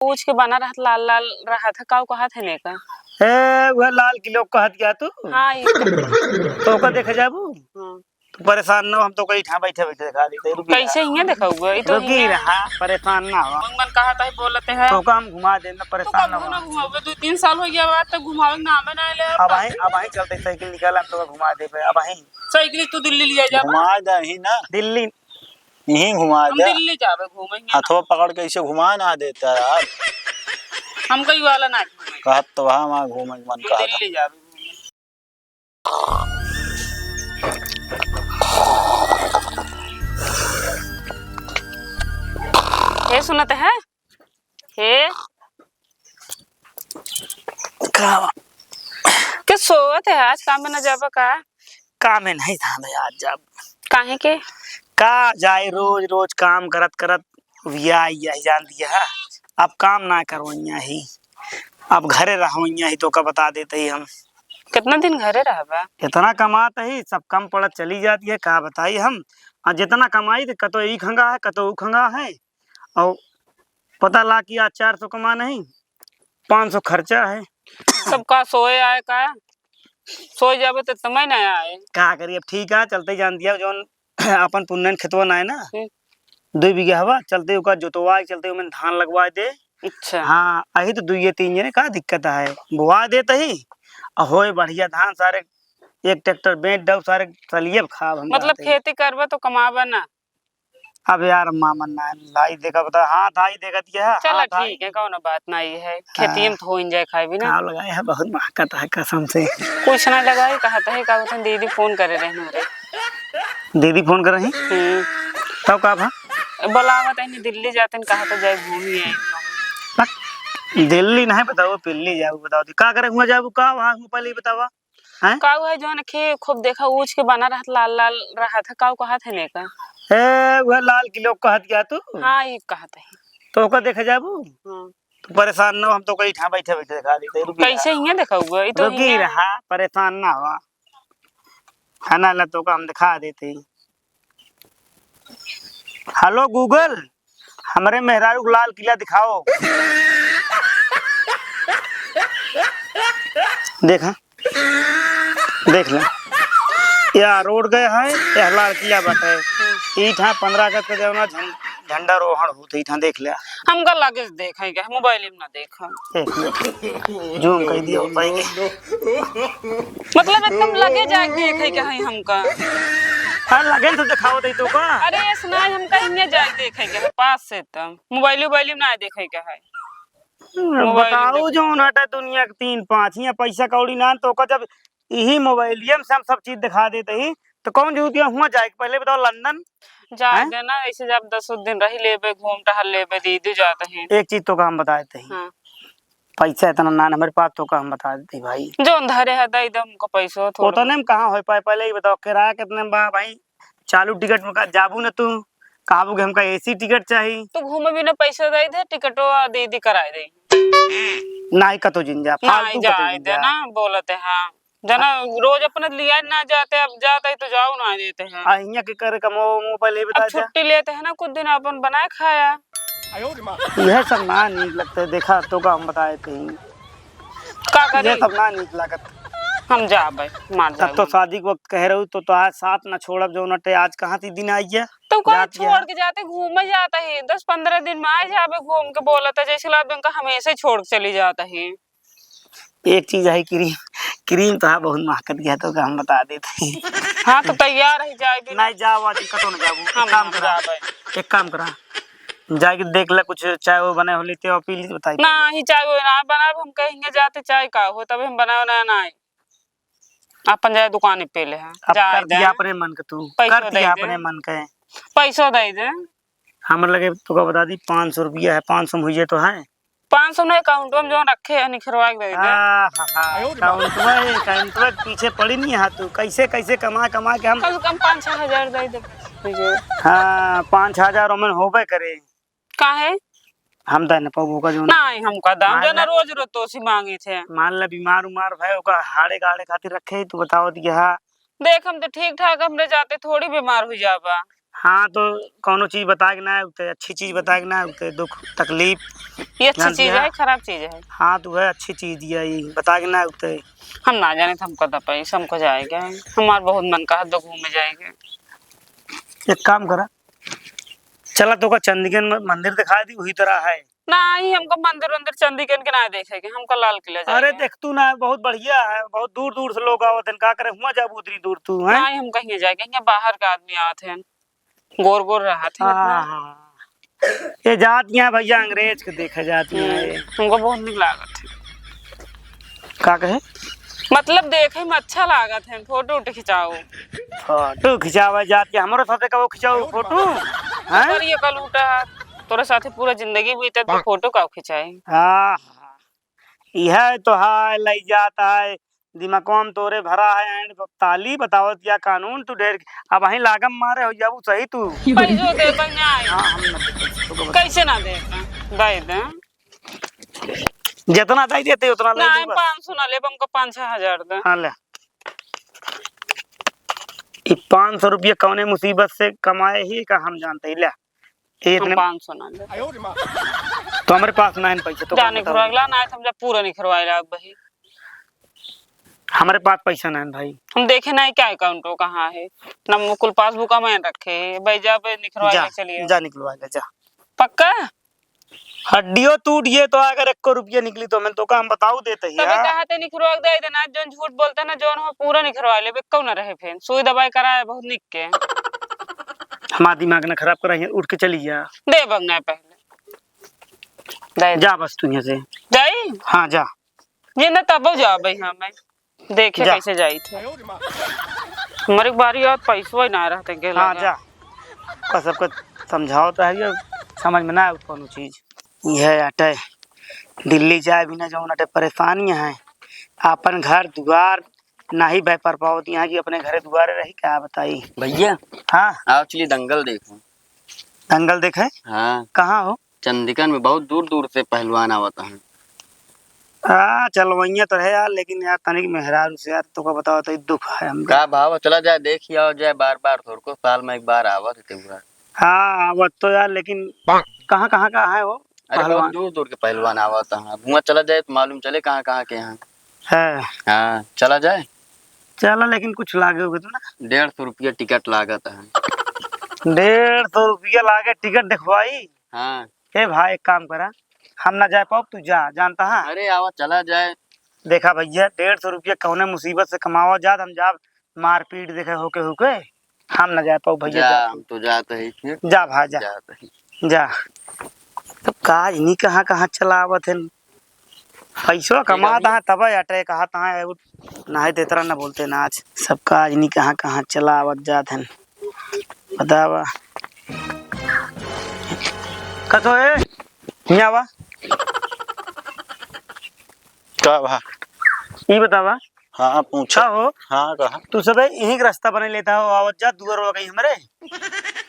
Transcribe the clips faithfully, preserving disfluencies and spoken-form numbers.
पूछ के बना रहत, लाल लाल रहत है, काऊ कहत है ने का? ए, वह लाल किलो कहत गया तू? हाँ, ई तो ओकर देखे जाबू? हाँ। तू परेशान ना हो, हम तो कहीं ठा बैठे बैठे दिखा देते, रुकी कैसे रहा। हियाँ देखा हुआ? ई तो रुकी हियाँ रहा, परेशान ना हो। मन मन कहत है, बोलते हैं। तो का हम घुमा देना, तो परेशान ना कबहू हो। ना घुमावे, दो तीन साल हो गया बात, तो घुमावे ना, हमें ना ले। अब आई, अब आई चलते, साइकिल निकाल, हम तो घुमा देबे, अब आई। साइकिल तू दिल्ली लिया जा। घुमा दे ही ना। दिल्ली। यहीं घुमा हम दे। दिल्ली जाबे घूमे, हियाँ ना। हथवा पकड़ के ऐसे घुमा ना देता यार। हम कहीं वाला ना घूमे। कहत तो वहाँ, वहाँ घूमे के मन हम कहत। दिल्ली जाबे घूमे। हे सुनत है? हे? का? के सोवत है आज, काम में न जाबा का? काम में नहीं था भाई, आज जाब। काहे के? का जाए, रोज रोज काम करत करत हुआ यही जान दिया है। अब काम ना करो यहाँ ही, अब घरे रहो यहाँ ही, तो का बता देते ही हम। कितना दिन घरे रहबा? इतना कमात ही, सब कम पड़त चली जाती है, का बताई हम। और जितना कमाई तो कतो ई खंगा है, कतो ऊ खंगा है, और पता ला कि आज चार सौ कमा नहीं, पाँच सौ खर्चा है। सब का सोए आए का? सोए जाबे तो समय ना आए। का करी, अब ठीक है, चलते जान दिया, जौन अपन पुन्नन खेतवा ना है ना, हम्म। दो बीघा हवा, चलते ओका जोतवाए, चलते ओमे धान लगवाए दे। अच्छा। हाँ, अही तो दुइये तीन जने, का दिक्कत है, बोआ देत ही, आ होए बढ़िया धान, सारे एक ट्रैक्टर बेच दो, सारे तलिए खाब हम मतलब कहते हैं। खेती करबे तो कमाबे ना। अब यार मामन ना लाई देखा बता, हाथ आई देखत ये है, चला हाथ आई। ठीक है, कौनो बात नहीं है, खेती हाँ। में तो हो enjoy खाए भी ना। का लगाए है, बहुत महकत है कसम से। कुछ ना लगाई, कहत है का बोलते हैं, दीदी फोन करे रहे हमरे। दीदी फोन कर रही? हम्म। तब का भा? बोलावत है, दिल्ली जाते हैं, कहा तो जाए घूमी आए। बक, दिल्ली नहीं बताओ, पिल्ली जाओ, बताओ दी। का करे हुआ जाबू, का वहाँ हुआ पहले ही बतावा? हैं? काऊ है जौन खे खूब देखा ऊँच के बना रहत, लाल लाल रहत है, काऊ कहत है ने का? ए, वह लाल किलो कहत गया तू? हाँ, ई कहत है। तो ओकर देखे जाबू? हाँ। तू परेशान ना हो, हम तो कहीं ठा बैठे बैठे दिखा देते, रुकी कैसे रहा। हियाँ देखा हुआ? ई तो रुकी हियाँ रहा, परेशान ना हो। है ना, ला तो का हम दिखा देते। हेलो Google, हमरे मेहरारू को लाल किला दिखाओ। देखा, देख ले, या रोड गए है, या लाल किला बाटे। ई ठा पन्द्रह अगस्त के जौन झं-, झंडारोहण होत, ई ठा देख ले। हमका लगे देखे के, मोबाइल में ना देखा। देख ले, zoom कर दिया होता है। मतलब एकदम लगे जाके देखे के है हमका। हाँ, लगे तो दिखाओ दे तो का। अरे, ऐसे ना, हमका हियाँ जाके देखे के है, पास से तब। मोबाइल उबाइल में ना देखे के है। मोबाइल में बताओ देखे। जौन हटे दुनिया के तीन पाँच, हियाँ पैसा कौड़ी ना, तो का जब यही मोबाइलिया में से हम सब चीज दिखा देते ही, तो कौन जरूरत है हुआ जाए के? पहले बताओ, लंदन? जाए हैं? देना, ऐसे जब दस दिन रही लेबे, घूम टहल लेबे, दीदी जाते हैं। एक चीज तो का हम बता देते हैं। हाँ। पैसा इतना ना हमरे पास, तो का हम बता देते हैं भाई। जौन धरे है, दे दे हमको पैसो थोड़ा। उतने में कहाँ हो पाए? पहले ही बताओ, किराया कितने में बा भाई? चालू टिकट में का जाबू ना तू, कहबू कि हमका AC टिकट चाही। तू घूमे बिना पैसा दे दे, टिकटो दीदी कराए दे। नाई कतो जिन जा, नाई फालतू कतो जाए जिन दे जा। ना, बोलते हैं। जना रोज अपने लिया ना जाते, अब जाते ही तो जाओ ना देते हैं। आ, हियाँ के करे कमो, मुँह पहले ही अब बता दे। छुट्टी लेते हैं ना, कुछ दिन अपन बनाए खाया। यह सब ना नीक लगते, देखा तो का हम बताए कहीं। का करी? ये सब ना नीक लागत। हम जाबे, मार तब तो जाबे। शादी के वक्त कह रहू तो, तो आज साथ ना छोड़ब, जो नटे आज कहाँ ती दिन आई है? तो का जात छोड़ गया। के जाते, घूमे जाता ही, दस पन्द्रह दिन में आ जाबे घूम के, बोलत है, जैसे लागत उनका हमेशा ही छोड़ के चली जाता ही। एक चीज है, क्रीम, क्रीम तो है बहुत महकत गया, तो का हम बता देते हैं। हाँ, तो तैयार है जाए भी ना। नहीं, जाओ, आज कतो ना जाबू। हम एक काम ना करा, जाबे। एक काम करा, जाके देख ले, कुछ चाय वो बने हो लेते और पी ली, बताई। ना, ही चाय वो ना बनाब, हम कहेंगे जाते चाय का हो, तब हम बनाओ ना, ना आए। अपन जाए दुकान पे ले हैं, अब जाए कर दिया दे। अपने मन के तू, पैसो कर दे दिया दे। अपने मन के। पैसो दे दे। हमरे लगे तो का बता दी, पाँच सौ रुपया है, पाँच सौ में हुई तो है। पाँच सौ में account में जो रखे हैं, निखरवा के दे दे। आ, हा, हा, account में, account में पीछे पड़ी नहीं है तू, कैसे, कैसे कमा, कमा के हम कम से कम पाँच छः हजार दे दे। हाँ, पाँच हजार ओमन होबे करे। काहे? हम दे न पाबो का जो ना। नहीं, हमका दाम मान देना, ला। रोज रोज तो सी मांगी थे। मान ला बीमार उमार भय, ओका हाड़े गाड़े खातिर रखे, तू बताओ दिया। देख, हम तो ठीक ठाक, हमरे जाते थोड़ी बीमार हो जाबा। हाँ, तो कौनो चीज बताए के ना होते, अच्छी चीज बताए के ना होते, दुख तकलीफ। ये अच्छी जानती चीज है? है, खराब चीज है? हाँ, तो है अच्छी चीज दिया, ये बताए के ना होते। हम ना जाने तो हमको दपाई, हमको जाएगा, हमार बहुत मन कहा दो घूमे जाएगा। एक काम करा, चला तोका चंदिकन म-, मंदिर दिखाई दी, वही तरह है। नहीं, हमको मंदिर वंदिर चंदिकन के ना देखे के, हमको लाल किला जाए अरे के। देख तू ना, बहुत बढ़िया है, बहुत दूर दूर से लोग आवत हैं, का करे हुआ जाबू उतनी दूर तू, हैं? नहीं, हम कहीं जाए के, यहाँ बाहर का आदमी आवत हैं, गोर गोर रहत हैं हाँ, इतना। हाँ। ये जात यहाँ भैया अंग्रेज के देखे जात यहाँ हम्म, ये। हमको बहुत निक लागत है। का कहे? मतलब देखे में अच्छा लागत है, फोटो उटो खिंचाओ। फोटो खिंचावे जात के हमरो साथे कबो खिंचाओ फोटो, हैं? पर ये कल उठा, तोरे साथे पूरा जिंदगी बीते तो फोटो का खिंचाई? हाँ, हाँ। यह तो है, लई जात है, दिमागवा में तोरे भरा है, एंड ताली बतावत या कानून तू ढेर, अब वहीं लागम मारे हो जाबू सही तू। पैसो दे, बन आए। हाँ, हम ना दे पैसे, तू को बता। कैसे ना दे? दे दे। जितना दे देते उतना ले ना, लूंगा। पाँच सौ ना लेब, हमको पाँच छह हजार दे। हाँ, ले। ई पाँच सौ रुपया कौने मुसीबत से कमाए ही का हम जानते ही, ले। ये हम इतने पाँच सौ ना लेब। तो हमारे पास ना है पैसे, तो जाने कौन बताओ? निखरवा ला, ना है, हम जब पूरा निखरवाए ला भाई। हमारे पास पैसा ना है भाई। हम देखे ना है क्या अकाउंट हो, कहाँ है, ना वो कुल पासबुक में रखे है, भाई जा पे निखरवा जा, ले, चलिए। जा निकलवा ले, जा। पक्का? हड्डियों टूट गए तो अगर एको रुपया निकली तो मैं तो का हम बताऊ देते ही तबे यार। कहा थे निखरवा दे देना, जोन झूठ बोलते ना, जोन हो पूरा निखरवा ले, बेक्कौ ना रहे, फिर सुई दवाई कराए बहुत निक के। हमारा दिमाग ना खराब कराइए, उठ के चली जा। दे बंगना पहले। दे। जा बस तू यहाँ से। जाई? हाँ, जा। जिंदा तबो जाबे हमें। देखे जा। कैसे जाई थे। हमारे बारी और पैसो ही ना रहते के हाँ, लगे। जा। बस सबको समझाओ तो है, ये समझ में ना आवे कोनो चीज। यह अटे दिल्ली जाए बिना जौन अटे परेशानी है। आपन घर दुआर नाही बह पर पावत यहाँ की अपने घरे दुआरे रही, का बताई। भैया। हाँ। आओ चलिए दंगल देखो। दंगल देखे? हाँ। कहाँ हो? चंदिकन में बहुत दूर दूर से पहलवान आवत हैं। आ, चलवइया तो है यार, लेकिन यार तनिक मेहरारू से यार, तोका बताओ तो दुख है हमका। का भाव, चला जाए, देख ही आओ जाए, बार बार थोड़को, साल में एक बार आवत है त्योहार। हाँ, आवत तो यार, लेकिन कहाँ कहाँ का है वो अरे, बहुत पहलवान? दूर दूर के पहलवान आवत हैं। अब हुआं चला जाए तो मालूम चले कहाँ कहाँ के हैं। है। हाँ, चला जाए। चला, लेकिन कुछ लागे होगे तो ना। डेढ़ सौ रुपया टिकट लागत है। डेढ़ सौ रुपया लागे टिकट देखवाई? हाँ। ए भाई, एक काम करा, हम ना जाए पाउब, तू जा, जानता है? अरे आवा, चला जाए। देखा भैया, डेढ़ सौ रुपया कौने मुसीबत से कमावा जात, हम जाब मारपीट देखे होके होके, हम ना जाए पाउब भैया, जा, जा तू। हम तो जात ही फिर। जा भाई, जा। जात ही। जा। सब काज नहीं कहाँ कहाँ चलावत है, पैसो ठीक है कमात भैया। है तब अटे कहत है, नहीं तो इतना ना बोलते ना आज। सब काज नहीं कहाँ कहाँ चलावत जात है। बतावा। कथो ए, हियाँ आवा। का भा? ई बतावा। हाँ, पूछा। का हो? हाँ, कहा। तू सबे यहीं के रास्ता बने लेता हो, आवत जात दुआर हो गई हमरे।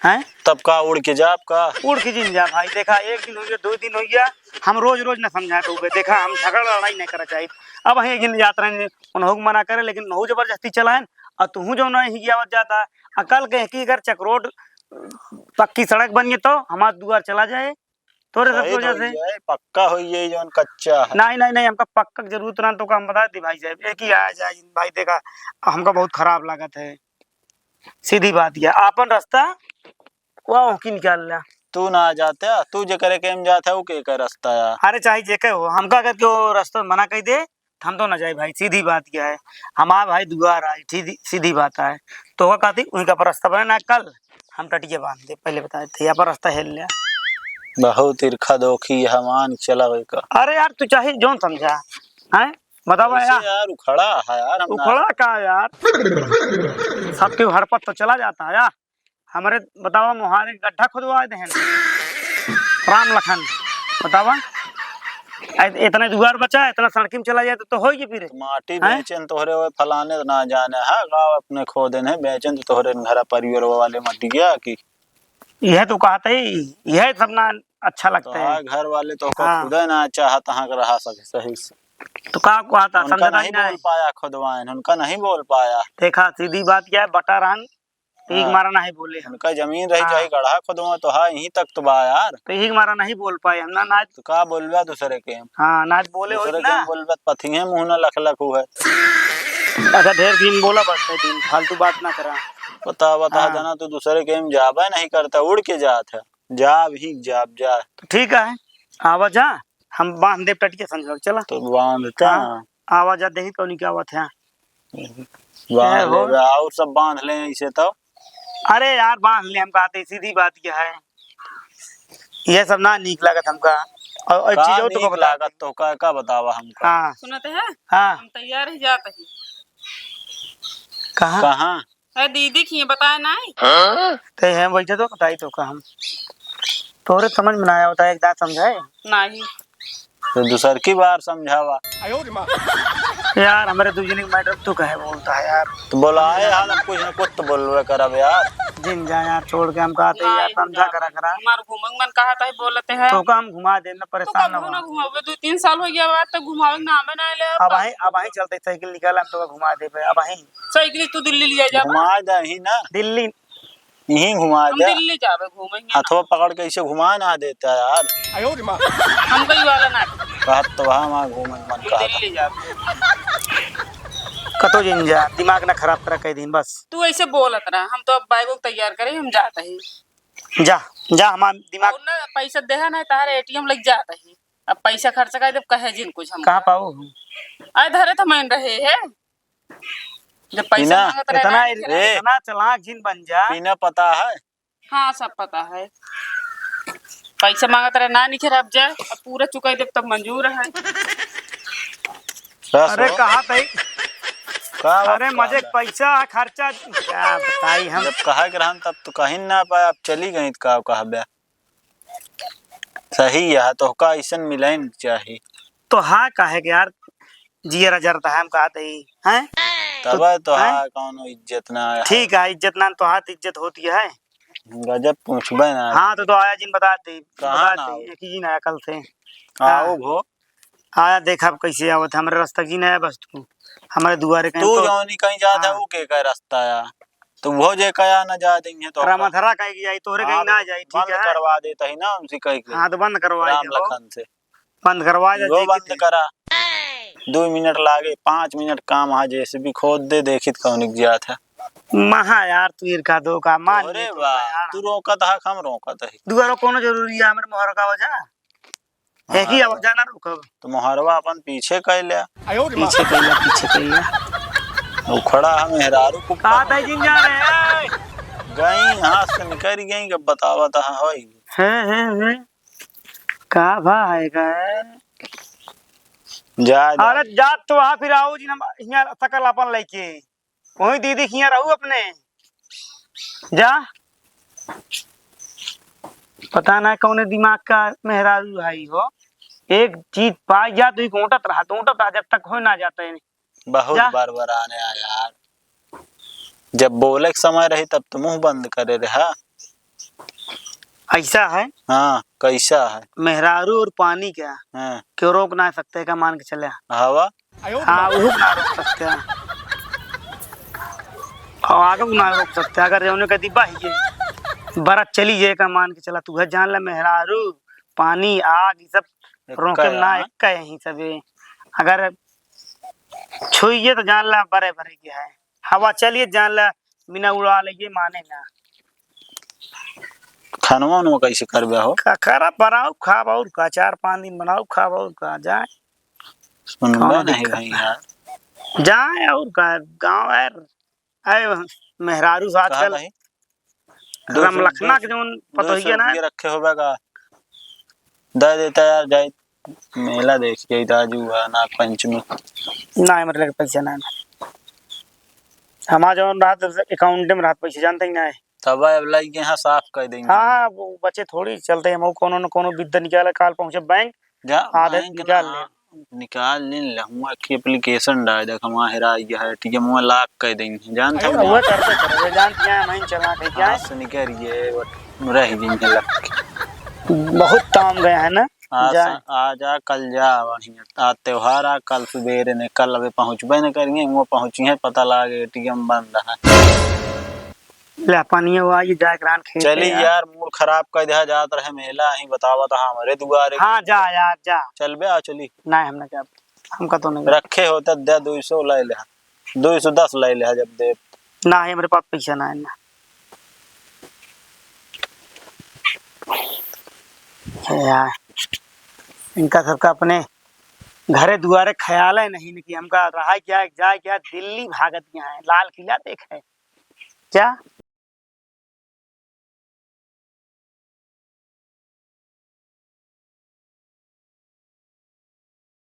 हैं? तब का उड़ के जाब का? उड़ के जिन जा भाई, देखा एक दिन हो गया, दो दिन हो गया, हम रोज रोज ना समझा के उबे। देखा हम झगड़ा लड़ाई नहीं करा चाहिए। अब वहीं एक दिन जात रहे, उन्हों मना करे, लेकिन उन्हों जबरदस्ती चलाएन, और तू जो नहीं आवत जाता, अकल के कि अगर चकरोट पक्की सड़क बन गई तो हमार दुआर चला जाए, तोरे सब सही वजह तो से। होई जाए, पक्का होई जाए, जौन कच्चा है। नहीं, नहीं, नहीं, हमका पक्का की जरूरत ना, तो का हम बता दी भाई साहब, एक ही आ जाए भाई, देखा, हमका बहुत खराब लागत है, सीधी बात यह, आपन रास्ता वह की निकाल ला। तू ना जाते, तू जे करे के हम जाते, वो के का रास्ता है? अरे चाहे जे के हो, हमका अगर क्यों रास्ता मना कर दे, हम तो ना जाए भाई, सीधी बात यह है। हमार भाई दुआर आई, सीधी, सीधी बात है। तो वो कहती, उनका पर रास्ता बने ना कल, हम टटिया बांध दे, पहले बता देते, यहाँ पर रास्ता हेल लिया। बहुत तिरखा दोखी है, मान चला भाई का। अरे यार, तू चाहे जौन समझा, हैं? बतावा वैसे यार। यार, उखड़ा है यार, हम ना उखड़ा का यार? सबके हड़पत तो चला जाता है यार। हमरे बतावा, मोहारे गड्ढा खुदवा देहन। राम लखन, बतावा। ए-, इतना दुआर बचा, इतना सड़की में चला जाए तो, तो होई के फिर? माटी हैं? बेचेन तोहरे ओए फलाने ना जाने, हाँ, गाँव अपने खोदेन है, बेचेन तो तोहरे घर परिवार वाले मटिया की। यह तो कहते ही, यह सब ना अच्छा लगता है। तोहार घर वाले तो हाँ। खुदे ना चाहत हाँ के रहा सके सही से। तो का कहता, उनका समझता नहीं नहीं ना बोल है। पाया खुदवाइन, उनका नहीं बोल पाया। देखा, सीधी बात क्या है, बटा रहन, तो यही हाँ। मारा नहीं बोले हम। उनका जमीन रही हाँ। चाहे गढ़ा खुदवा तो हाँ, यहीं तक तो बा यार। तो यही मारा नहीं बोल पाए हम ना, ना। तो का बोलबा दूसरे के? हाँ, ना बोले होई दूसरे के ना। हम बोलबा तो पथिये मुँह ना लख लख हुए। अच्छा, ढेर दिन बोला, बस दिन फालतू बात ना करा। बता, बता, हाँ। जाना तू दूसरे के हम जाबे नहीं करता, उड़ के जात है। जाब ही जाब, जा। तो ठीक है, आवा जा, हम बांध देब टटिया संझा, चला। तो बांधता हाँ। ना। आवा जा, देखी कौन क्या आवत है। बांध ए हो। लेबे, और सब बांध ले ऐसे तो। अरे यार, बांध ले, हम कहते सीधी बात क्या है, ये सब ना नीक लागत हमका। और, और का चीजों तो नीक को बता लागत दे। तो का, का बतावा हमका? हाँ। सुनत है? हाँ। हम तैयार ही जात ही। कहाँ? कहाँ? अरे दीदी की बताए नाई। ते हैं बैठे तो बताई तो का हम। तोरे समझ में ना आया होता है, एक दांत समझाए। नहीं। तो दूसर की बार समझावा। यार, हमरे दू जने के मैटर तू कहे बोलता है यार। तो बोलाए हाल, अब कुछ न कुछ तो बोलबे करब यार। जिन जा यार, छोड़ के हम कहते हैं यार, नहीं, समझा जा। करा, करा। हमार घूमंग मन कहा था, बोलते हैं। तो का हम घुमा देना, तो परेशान ना कब हो। ना घुमावे, दो तीन साल हो गया बात, तो घुमावे के नामे ना ले अब। अब आही, अब आही चलते साइकिल निकाल, हम तो घुमा देबे, अब आही। साइकिल तू दिल्ली लिया जा। घुमा दे ही ना। दिल्ली। यहीं घुमा हम दे। दिल्ली जाबे घूमे ही ना। हथवा पकड़ के ऐसे घुमा ना देता यार। हम कहीं वाला ना। कहत तो वहाँ, वहाँ घूमे मन हम कहत। दिल्ली जाबे। कतो जिन जा, दिमाग ना खराब करा कई दिन बस। तू ऐसे बोलत रहा, हम तो अब बैग उग तैयार करे, हम जात ही। जा, जा, हमार दिमाग और ना पैसा देहा ना, तारे एटीएम लग जात ही। अब पैसा खर्च कर देब, कहे जिन कुछ हम। कहाँ पाऊ? अरे धरे तो मैं रहे है। जब पैसा पीना? मांगत रहे इतना, ना, ए, इतना चालाक जिन बन जा। पीना पता है? हाँ, सब पता है। पैसा मांगत रहे ना, निकल अब जा, अब पूरा चुकाई देब तब मंजूर है। बस अरे हो। कहा तई? का बात अरे मजे कर? पैसा खर्चा, क्या बताई हम। जब कहा के रहन तब तो कहीं ना पाए, अब चली गई तो का कहबे? सही है, तोहका अइसन मिलइन चाही। तो हाँ, काहे के यार, जियरा जरता है, हम कहत ही, हैं? तबे तो हैं? हाँ, कौनो इज्जत ना है। ठीक है, इज्जत ना, तो हाथ इज्जत होती है। गजब पूछबे ना। हाँ, तो, तो आया जिन बता दे, कहाँ बता ना दे, आओ? एक ही जिन आया कल से। आओ हाँ। भो। आया, देखा अब कैसे आवत है, हमरे रास्ता जिन आया बस तू, हमरे दुआरे कहीं तू तो जौनी कहीं जात है, हाँ। वो के का रास्ता आया? तो वो जे कया ना जा देंगे तो का? रामधरा कह के जाई, तोहरे कहीं हाँ, ना तो जाई, ठीक बंद है? करवा देता ही ना उनसे कह के। हाँ, तो बंद करवा राम दे हो। लखन से। बंद करवा दे, वो देख बंद के। करा। दो मिनट लागे, पाँच मिनट काम आ, जेसीबी खोद दे, देखित कौन एक जात है। महा यार, तू इरका दो का, मान अरे ले तो वाह, यार। तू रोकत है, हम रोकत है। दुआरो कोनो जरूरी है, हमरे मोहर का वजह। एक ही हाँ। आवाज ना रुकब। तो मोहरवा अपन पीछे कर लिया। पीछे कर लिया, पीछे कर लिया। उखड़ा हम मेहरारू को का ताई जिन जा रहे हैं? गई, हाथ से निकल गई, जब बतावा था, होई। हैं, हैं, हैं। का भा है का? जा, जा। अरे जा तो वहाँ फिर आओ जी, हम यहाँ सकल अपन लेके। वही दीदी के यहाँ रहू अपने। जा। पता ना कौने दिमाग का मेहरारू है हो। एक चीज पाई जा तो एक ओटत रहा, तो ओटत रहा जब तक हो ना जाता है। बहुत जा। बरबराने आ यार। जब बोले के समय रही तब तो मुंह बंद करे रहा। ऐसा है? हाँ, कैसा है? मेहरारू और पानी का हाँ। क्यों रोक ना सकते का मान के चले? हवा? हाँ, वो ना रोक सकते हैं। और आगे को ना रोक सकते हैं। अगर जौने का डिब्बा ही है, बरत चली जाए का मान के चला, तू है जान ले मेहरारू, पानी, आग, ये सब एक रोके का ना, है। एक का यहीं सबे। अगर छुइए तो जान ले बरे बरे के है। हवा चलिए जान ले बिना उड़ा ले ये माने ना। खानवा उनवा कैसे करबे हो? का करा, बनाओ, खाब और का, चार पाँच दिन बनाओ, खाब और का, जाए। सुनबे कौन नहीं दिक्कत भाई है? यार। जाए और का, गाँव यार, आए मेहरारू से कहा आजकल भाई? दो सौ, रमलखना दो सौ, के जौन दो सौ पतोहिया ना। रुपये रखे होबे का? दे देता यार, जाए मेला देख के आजू है नाग पंचमी। ना, हमारे लगे पैसा ना है। हमारा जौन रहत, अकाउंट में रहत पैसा, जानते ही ना है। तब अब लइके यहाँ साफ कर देंगे। हाँ, हाँ, वो बचे थोड़ी, चलते हम कोनो न कोनो विद्या निकाले, काल पहुँचे बैंक, जा, आधे बैंक निकाल ना, ले। निकाल ले, ले, हुआ कि एप्लीकेशन डाल दे, हमारा हेरा गया है, एटीएम हुआ लॉक कर देंगे, जानते अरे, हो? वो करते करते, जानते हैं, हम ही चला के क्या? हाथ से निकल गए, वो रह गई है लग के। बहुत काम गया है ना? आज जा। सा-, आज आ, कल जा, बढ़िया। आज त्योहार आ, कल सुबेरे ने, कल अबे पहुँचबे न करेंगे, वो पहुँची है, पता लागे एटीएम बंद है। ले, पानिया हुआ, ये जाए के रान खेत है चली यार। यार, मूड खराब कर दिया, जात रहे मेला, ही बतावत हा हमरे दुआरे। हाँ, जा यार, जा। चल बे, आ चली। नहीं, हम ना जाब, हमका तो नहीं। रखे होते दे, दो सौ ले ले, दो सौ दस ले ले, जब दे। ना, हमरे पास पैसा ना है ना। हे यार, इनका सबका अपने घरे दुआरे ख्याल है नहीं कि हमका रहा क्या, जाए क्या, दिल्ली भागत यहाँ है, लाल किला देखे। क्या?